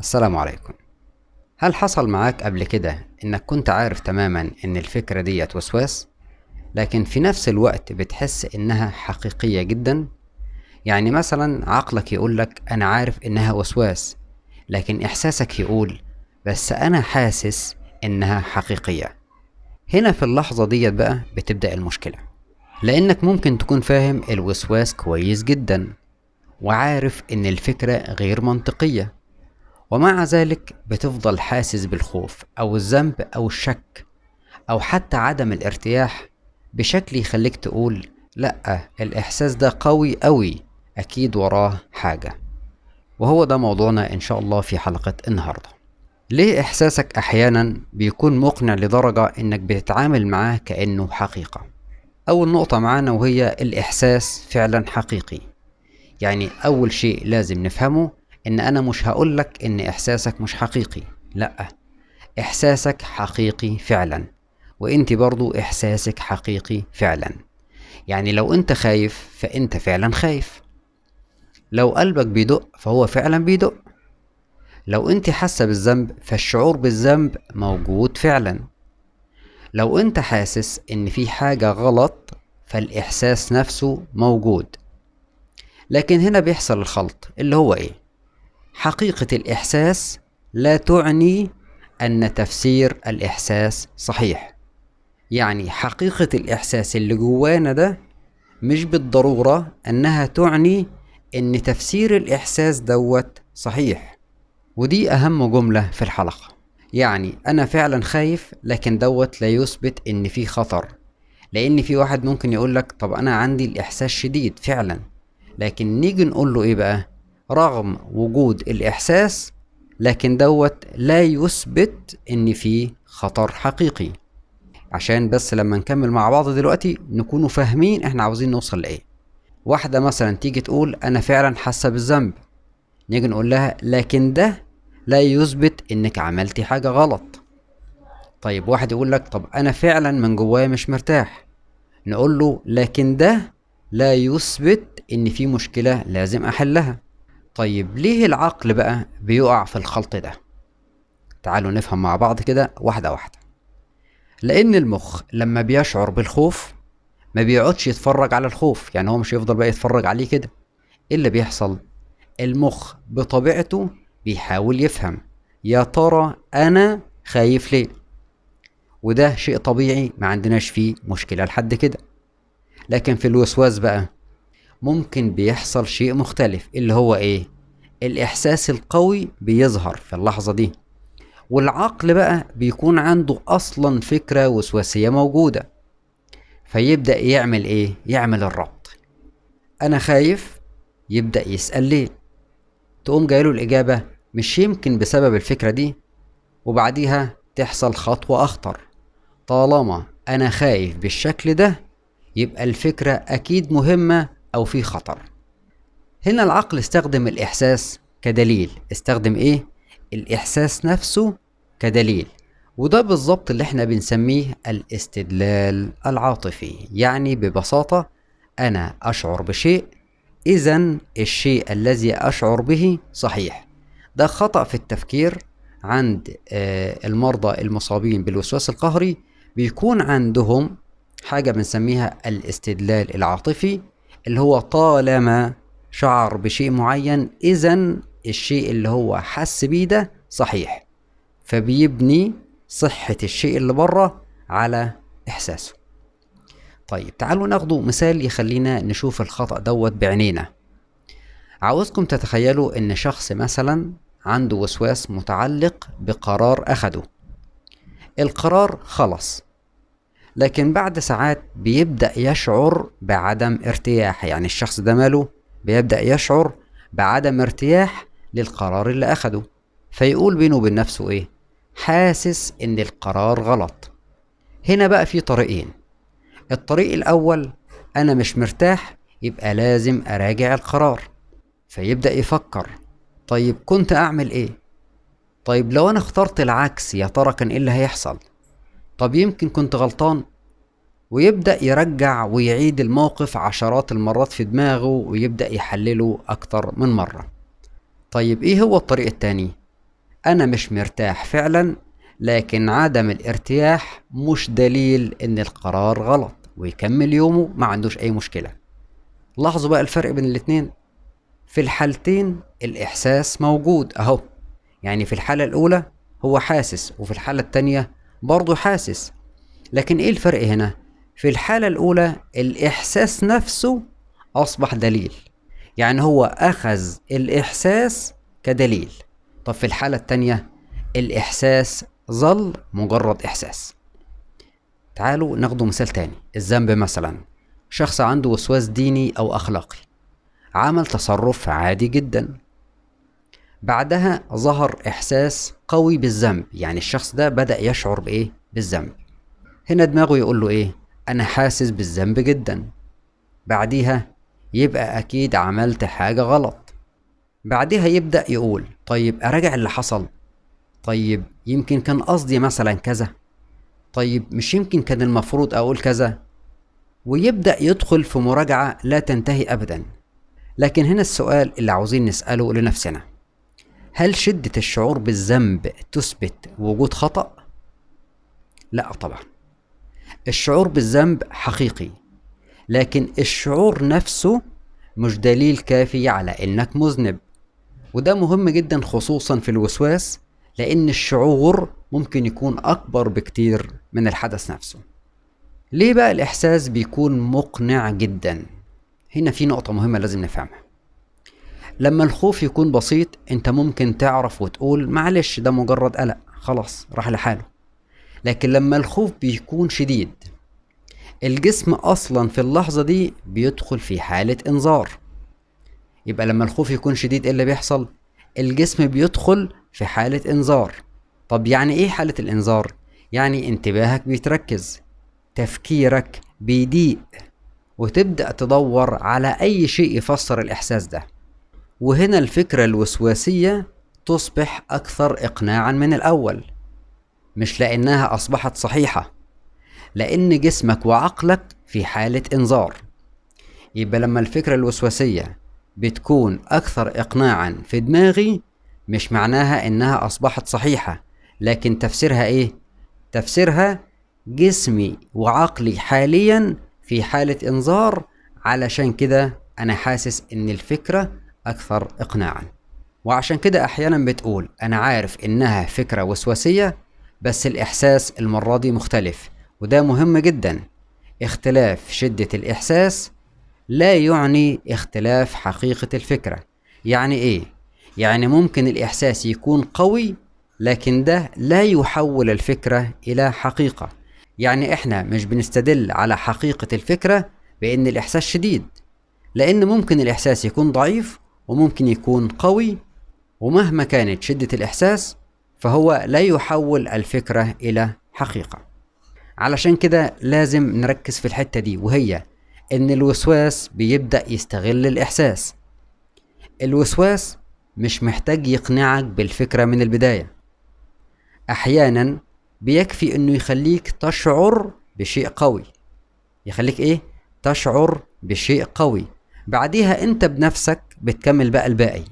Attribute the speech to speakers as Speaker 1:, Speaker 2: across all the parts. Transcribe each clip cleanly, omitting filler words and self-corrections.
Speaker 1: السلام عليكم. هل حصل معاك قبل كده إنك كنت عارف تماما إن الفكرة ديت وسواس، لكن في نفس الوقت بتحس إنها حقيقية جدا؟ يعني مثلا عقلك يقولك أنا عارف إنها وسواس، لكن إحساسك يقول بس أنا حاسس إنها حقيقية. هنا في اللحظة ديت بقى بتبدأ المشكلة، لأنك ممكن تكون فاهم الوسواس كويس جدا وعارف إن الفكرة غير منطقية، ومع ذلك بتفضل حاسس بالخوف أو الذنب أو الشك أو حتى عدم الارتياح بشكل يخليك تقول لأ، الإحساس ده قوي قوي، أكيد وراه حاجة. وهو ده موضوعنا إن شاء الله في حلقة النهاردة. ليه إحساسك أحيانا بيكون مقنع لدرجة إنك بتتعامل معاه كأنه حقيقة؟ أول نقطة معانا وهي الإحساس فعلا حقيقي. يعني أول شيء لازم نفهمه إن أنا مش هقولك إن إحساسك مش حقيقي، لأ، إحساسك حقيقي فعلا، وإنت برضو إحساسك حقيقي فعلا. يعني لو أنت خايف فأنت فعلا خايف، لو قلبك بيدق فهو فعلا بيدق، لو أنت حاسة بالذنب فالشعور بالذنب موجود فعلا، لو أنت حاسس إن في حاجة غلط فالإحساس نفسه موجود. لكن هنا بيحصل الخلط اللي هو إيه؟ حقيقة الإحساس لا تعني أن تفسير الإحساس صحيح. يعني حقيقة الإحساس اللي جوانا ده مش بالضرورة أنها تعني أن تفسير الإحساس دوت صحيح. ودي أهم جملة في الحلقة. يعني أنا فعلا خايف، لكن دوت لا يثبت أن في خطر، لأن في واحد ممكن يقولك طب أنا عندي الإحساس شديد فعلا، لكن نيجي نقول له إيه بقى؟ رغم وجود الإحساس لكن دوت لا يثبت إن في خطر حقيقي. عشان بس لما نكمل مع بعض دلوقتي نكونوا فاهمين احنا عاوزين نوصل لإيه. واحدة مثلا تيجي تقول أنا فعلا حاسة بالذنب، نيجي نقول لها لكن ده لا يثبت إنك عملتي حاجة غلط. طيب واحد يقول لك طب أنا فعلا من جوايا مش مرتاح، نقول له لكن ده لا يثبت إن في مشكلة لازم أحلها. طيب ليه العقل بقى بيقع في الخلط ده؟ تعالوا نفهم مع بعض كده واحدة واحدة. لأن المخ لما بيشعر بالخوف ما بيقعدش يتفرج على الخوف، يعني هو مش يفضل بقى يتفرج عليه كده. إيه اللي بيحصل؟ المخ بطبيعته بيحاول يفهم يا ترى أنا خايف ليه، وده شيء طبيعي ما عندناش فيه مشكلة لحد كده. لكن في الوسواس بقى ممكن بيحصل شيء مختلف، اللي هو ايه؟ الإحساس القوي بيظهر في اللحظة دي، والعقل بقى بيكون عنده أصلا فكرة وسواسية موجودة، فيبدأ يعمل ايه؟ يعمل الربط. أنا خايف، يبدأ يسأل ليه، تقوم جايله الإجابة مش يمكن بسبب الفكرة دي، وبعديها تحصل خطوة أخطر. طالما أنا خايف بالشكل ده يبقى الفكرة أكيد مهمة أو في خطر. هنا العقل استخدم الإحساس كدليل. استخدم إيه؟ الإحساس نفسه كدليل. وده بالظبط اللي احنا بنسميه الاستدلال العاطفي. يعني ببساطة أنا أشعر بشيء، إذن الشيء الذي أشعر به صحيح. ده خطأ في التفكير عند المرضى المصابين بالوسواس القهري. بيكون عندهم حاجة بنسميها الاستدلال العاطفي، اللي هو طالما شعر بشيء معين إذن الشيء اللي هو حس بيه ده صحيح، فبيبني صحة الشيء اللي بره على إحساسه. طيب تعالوا ناخده مثال يخلينا نشوف الخطأ دوت بعينينا. عاوزكم تتخيلوا إن شخص مثلا عنده وسواس متعلق بقرار أخده، القرار خلص، لكن بعد ساعات بيبدأ يشعر بعدم ارتياح. يعني الشخص ده ماله؟ بيبدأ يشعر بعدم ارتياح للقرار اللي أخده، فيقول بينه وبين نفسه إيه؟ حاسس إن القرار غلط. هنا بقى في طريقين. الطريق الأول، أنا مش مرتاح يبقى لازم أراجع القرار، فيبدأ يفكر طيب كنت أعمل إيه؟ طيب لو أنا اخترت العكس يا ترى كان إيه اللي هيحصل؟ طب يمكن كنت غلطان. ويبدأ يرجع ويعيد الموقف عشرات المرات في دماغه ويبدأ يحلله أكتر من مرة. طيب إيه هو الطريق التاني؟ أنا مش مرتاح فعلا، لكن عدم الارتياح مش دليل إن القرار غلط، ويكمل يومه ما عندوش أي مشكلة. لاحظوا بقى الفرق بين الاتنين. في الحالتين الإحساس موجود أهو، يعني في الحالة الأولى هو حاسس، وفي الحالة التانية برضه حاسس، لكن إيه الفرق هنا؟ في الحالة الأولى الإحساس نفسه أصبح دليل، يعني هو أخذ الإحساس كدليل. طب في الحالة التانية الإحساس ظل مجرد إحساس. تعالوا ناخده مثال تاني، الذنب مثلا. شخص عنده وسواس ديني أو أخلاقي، عمل تصرف عادي جدا، بعدها ظهر إحساس قوي بالذنب، يعني الشخص ده بدأ يشعر بإيه؟ بالذنب. هنا دماغه يقول له إيه؟ أنا حاسس بالذنب جدا. بعديها يبقى أكيد عملت حاجة غلط. بعديها يبدأ يقول طيب أراجع اللي حصل، طيب يمكن كان قصدي مثلا كذا، طيب مش يمكن كان المفروض أقول كذا، ويبدأ يدخل في مراجعة لا تنتهي أبدا. لكن هنا السؤال اللي عاوزين نسأله لنفسنا، هل شدة الشعور بالذنب تثبت وجود خطأ؟ لا طبعا. الشعور بالذنب حقيقي، لكن الشعور نفسه مش دليل كافي على إنك مذنب. وده مهم جدا خصوصا في الوسواس، لأن الشعور ممكن يكون أكبر بكتير من الحدث نفسه. ليه بقى الإحساس بيكون مقنع جدا؟ هنا في نقطة مهمة لازم نفهمها. لما الخوف يكون بسيط انت ممكن تعرف وتقول معلش ده مجرد قلق، خلاص راح لحاله. لكن لما الخوف بيكون شديد، الجسم أصلا في اللحظة دي بيدخل في حالة إنذار. يبقى لما الخوف يكون شديد إيه اللي بيحصل؟ الجسم بيدخل في حالة إنذار. طب يعني إيه حالة الإنذار؟ يعني انتباهك بيتركز، تفكيرك بيضيق، وتبدأ تدور على أي شيء يفسر الإحساس ده. وهنا الفكرة الوسواسية تصبح أكثر إقناعا من الأول، مش لأنها أصبحت صحيحة، لأن جسمك وعقلك في حالة إنذار. يبقى لما الفكرة الوسواسية بتكون أكثر إقناعا في دماغي مش معناها إنها أصبحت صحيحة، لكن تفسيرها إيه؟ تفسيرها جسمي وعقلي حاليا في حالة إنذار، علشان كده أنا حاسس إن الفكرة أكثر إقناعا. وعشان كده أحيانا بتقول أنا عارف إنها فكرة وسواسية، بس الإحساس المرة دي مختلف. وده مهم جدا، اختلاف شدة الإحساس لا يعني اختلاف حقيقة الفكرة. يعني إيه؟ يعني ممكن الإحساس يكون قوي، لكن ده لا يحول الفكرة إلى حقيقة. يعني إحنا مش بنستدل على حقيقة الفكرة بأن الإحساس شديد، لأن ممكن الإحساس يكون ضعيف وممكن يكون قوي، ومهما كانت شدة الإحساس فهو لا يحول الفكرة إلى حقيقة. علشان كده لازم نركز في الحتة دي، وهي إن الوسواس بيبدأ يستغل الإحساس. الوسواس مش محتاج يقنعك بالفكرة من البداية، أحيانا بيكفي إنه يخليك تشعر بشيء قوي. يخليك إيه؟ تشعر بشيء قوي، بعديها أنت بنفسك بتكمل بقى الباقي.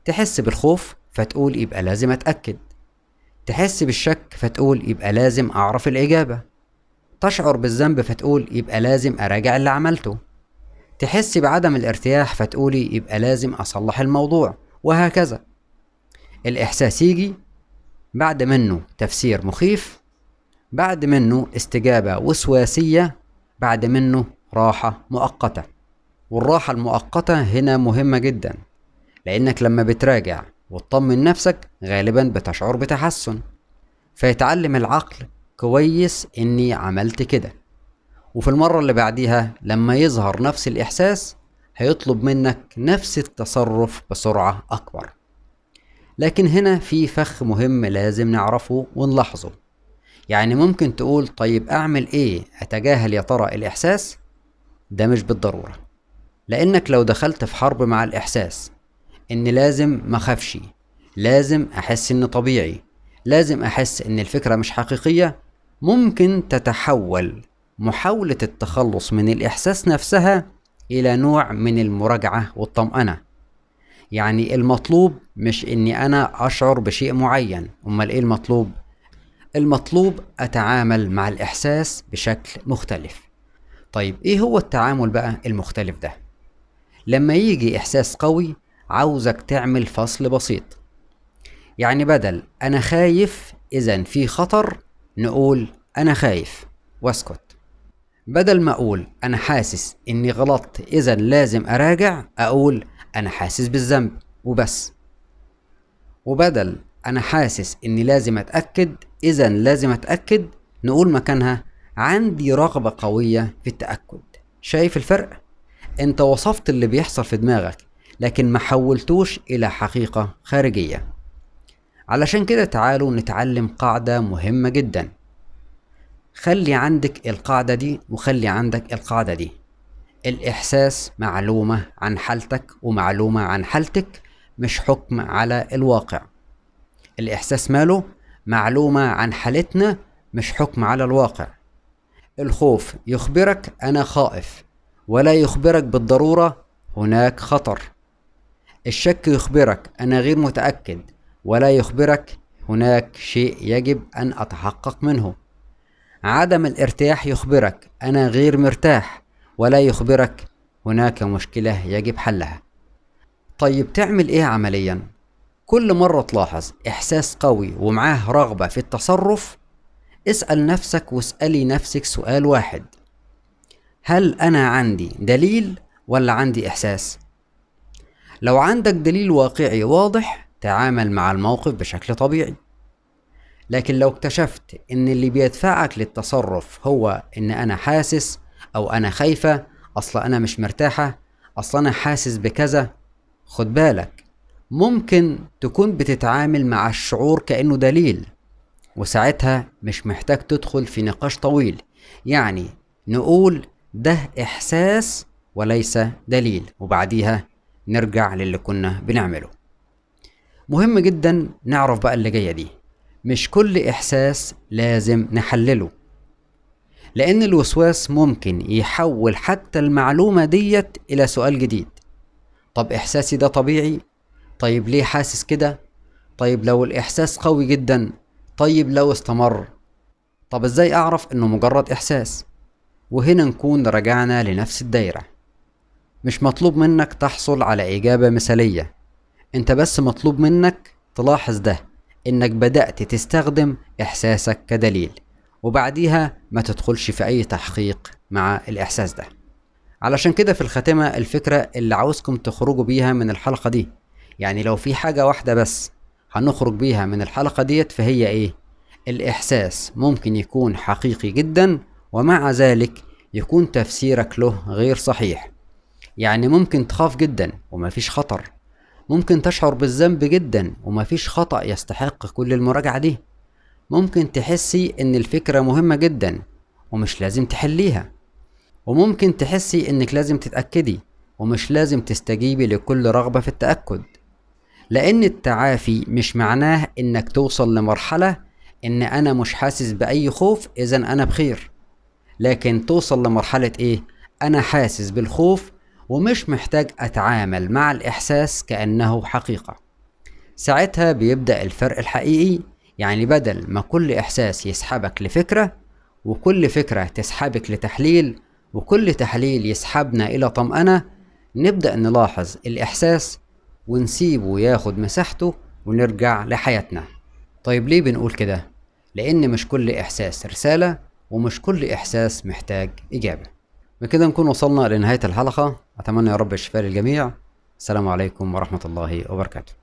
Speaker 1: تحس بالخوف فتقول يبقى لازم أتأكد، تحس بالشك فتقول يبقى لازم أعرف الإجابة، تشعر بالذنب فتقول يبقى لازم أراجع اللي عملته، تحس بعدم الارتياح فتقولي يبقى لازم أصلح الموضوع، وهكذا. الإحساس يجي بعد منه تفسير مخيف، بعد منه استجابة وسواسية، بعد منه راحة مؤقتة. والراحة المؤقتة هنا مهمة جدا، لأنك لما بتراجع وتطمن نفسك غالبا بتشعر بتحسن، فيتعلم العقل كويس إني عملت كده. وفي المرة اللي بعديها لما يظهر نفس الإحساس هيطلب منك نفس التصرف بسرعة أكبر. لكن هنا في فخ مهم لازم نعرفه ونلاحظه. يعني ممكن تقول طيب أعمل إيه؟ أتجاهل يا ترى الإحساس؟ ده مش بالضرورة، لأنك لو دخلت في حرب مع الإحساس إن لازم ما أخافش، لازم أحس إن طبيعي، لازم أحس إن الفكرة مش حقيقية، ممكن تتحول محاولة التخلص من الإحساس نفسها إلى نوع من المراجعة والطمأنة. يعني المطلوب مش إني أنا أشعر بشيء معين، أمال إيه المطلوب؟ المطلوب أتعامل مع الإحساس بشكل مختلف. طيب إيه هو التعامل بقى المختلف ده؟ لما يجي إحساس قوي عاوزك تعمل فصل بسيط. يعني بدل أنا خايف إذن في خطر، نقول أنا خايف واسكت. بدل ما أقول أنا حاسس إني غلطت إذن لازم أراجع، أقول أنا حاسس بالذنب وبس. وبدل أنا حاسس إني لازم أتأكد إذن لازم أتأكد، نقول مكانها عندي رغبة قوية في التأكد. شايف الفرق؟ أنت وصفت اللي بيحصل في دماغك لكن ما حولتوش إلى حقيقة خارجية. علشان كده تعالوا نتعلم قاعدة مهمة جدا. خلي عندك القاعدة دي وخلي عندك القاعدة دي. الإحساس معلومة عن حالتك ومعلومة عن حالتك، مش حكم على الواقع. الإحساس ماله؟ معلومة عن حالتنا، مش حكم على الواقع. الخوف يخبرك أنا خائف، ولا يخبرك بالضرورة هناك خطر. الشك يخبرك أنا غير متأكد، ولا يخبرك هناك شيء يجب أن أتحقق منه. عدم الارتياح يخبرك أنا غير مرتاح، ولا يخبرك هناك مشكلة يجب حلها. طيب تعمل إيه عمليا؟ كل مرة تلاحظ إحساس قوي ومعاه رغبة في التصرف، اسأل نفسك واسألي نفسك سؤال واحد: هل أنا عندي دليل ولا عندي إحساس؟ لو عندك دليل واقعي واضح تعامل مع الموقف بشكل طبيعي. لكن لو اكتشفت إن اللي بيدفعك للتصرف هو إن أنا حاسس، أو أنا خايفة، أصل أنا مش مرتاحة، أصل أنا حاسس بكذا، خد بالك ممكن تكون بتتعامل مع الشعور كأنه دليل، وساعتها مش محتاج تدخل في نقاش طويل. يعني نقول ده إحساس وليس دليل، وبعديها نرجع للي كنا بنعمله. مهم جدا نعرف بقى اللي جاية دي، مش كل إحساس لازم نحلله، لأن الوسواس ممكن يحول حتى المعلومة ديت إلى سؤال جديد. طب إحساسي ده طبيعي؟ طيب ليه حاسس كده؟ طيب لو الإحساس قوي جدا؟ طيب لو استمر؟ طب إزاي أعرف إنه مجرد إحساس؟ وهنا نكون رجعنا لنفس الدايرة. مش مطلوب منك تحصل على إجابة مثالية، أنت بس مطلوب منك تلاحظ ده، إنك بدأت تستخدم إحساسك كدليل، وبعديها ما تدخلش في أي تحقيق مع الإحساس ده. علشان كده في الخاتمة الفكرة اللي عاوزكم تخرجوا بيها من الحلقة دي، يعني لو في حاجة واحدة بس هنخرج بيها من الحلقة ديت، فهي إيه؟ الإحساس ممكن يكون حقيقي جدا ومع ذلك يكون تفسيرك له غير صحيح. يعني ممكن تخاف جدا ومفيش خطر، ممكن تشعر بالذنب جدا ومفيش خطأ يستحق كل المراجعة دي، ممكن تحسي إن الفكرة مهمة جدا ومش لازم تحليها، وممكن تحسي إنك لازم تتأكدي ومش لازم تستجيبي لكل رغبة في التأكد. لأن التعافي مش معناه إنك توصل لمرحلة إن أنا مش حاسس بأي خوف إذن أنا بخير، لكن توصل لمرحلة إيه؟ أنا حاسس بالخوف ومش محتاج أتعامل مع الإحساس كأنه حقيقة. ساعتها بيبدأ الفرق الحقيقي. يعني بدل ما كل إحساس يسحبك لفكرة، وكل فكرة تسحبك لتحليل، وكل تحليل يسحبنا إلى طمأنة، نبدأ نلاحظ الإحساس ونسيبه ياخد مساحته ونرجع لحياتنا. طيب ليه بنقول كده؟ لأن مش كل إحساس رسالة، ومش كل إحساس محتاج إجابة. بكده نكون وصلنا لنهاية الحلقة. أتمنى يا رب الشفاء للجميع. السلام عليكم ورحمة الله وبركاته.